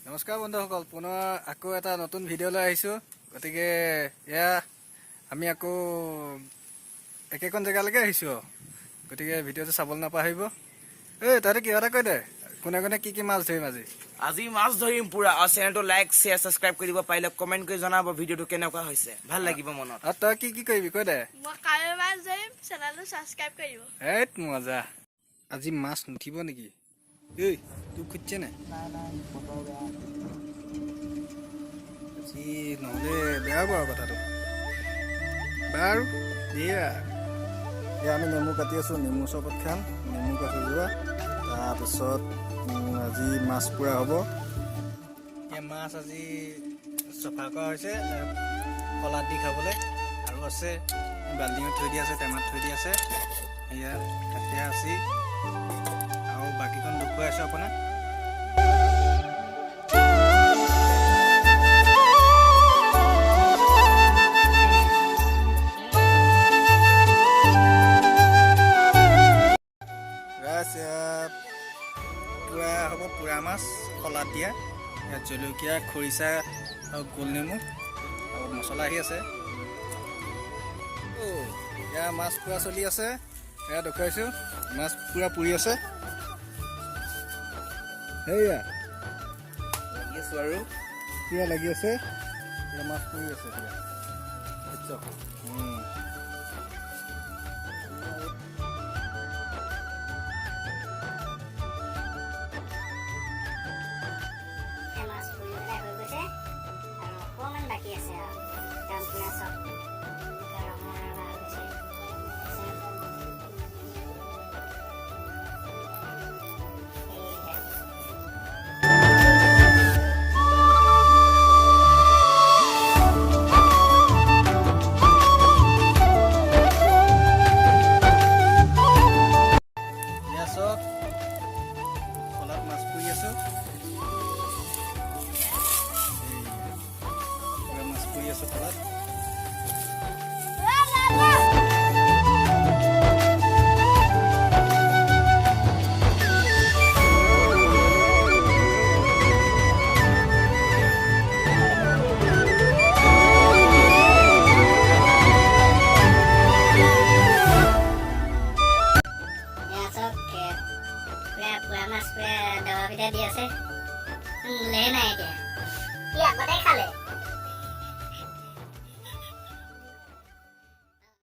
নমস্কাৰ বন্ধুসকল, পুনৰ আকৌ এটা নতুন ভিডিঅ' লৈ আহিছোঁ। গতিকে এয়া আমি আকৌ একেখন জেগালৈকে আহিছোঁ আৰু। গতিকে ভিডিঅ'টো চাবলৈ নাপাহৰিব। এই তহঁতে কিবা এটা কৈ দে, কোনে কোনে কি কি মাছ ধৰিম আজি? আজি মাছ ধৰিম পুৰা। আৰু চেনেলটো লাইক, শ্বেয়াৰ, ছাবস্ক্ৰাইব কৰি দিব। পাৰিলে কমেণ্ট কৰি জনাব ভিডিঅ'টো কেনেকুৱা হৈছে, ভাল লাগিব মনত। আৰু তই কি কি কৰিবি কৈ দে। মই কাৱৈ মাছ ধৰিম। চেনেলটো ছাবস্ক্ৰাইব কৰি দিব। এইত মজা। আজি মাছ নুঠিব নেকি? ঐ, তোক খুজিছে নাই? আজি নহ'লে বেয়া হ'ব আৰু কথাটো। বাৰু দিয়া। এতিয়া আমি নেমু কাটি আছোঁ, নেমু চৰবত খাম। নেমু কাটি যোৱা, তাৰপিছত আজি মাছ পোৰা হ'ব। এতিয়া মাছ আজি চফা কৰা হৈছে শলাত দি খাবলৈ। আৰু আছে, বাল্টিঙত থৈ দিয়া আছে, টেমাত থৈ দিয়া আছে। এয়া সেয়া আছে আৰু বাকীখন দেখুৱাই আছোঁ আপোনাক। ৰাইজ, এয়া পোৰা হ'ব, পোৰা মাছ শলাত দিয়া। ইয়াত জলকীয়া, খৰিচা আৰু গোল নেমু আৰু মছলা আহি আছে। অ' এয়া মাছ পোৰা চলি আছে। এয়া দেখুৱাইছোঁ, মাছ পূৰা পুৰি আছে। সেয়া লাগি আছো আৰু। পূৰা লাগি আছে। এয়া মাছ পুৰি আছে এতিয়া। চাওক।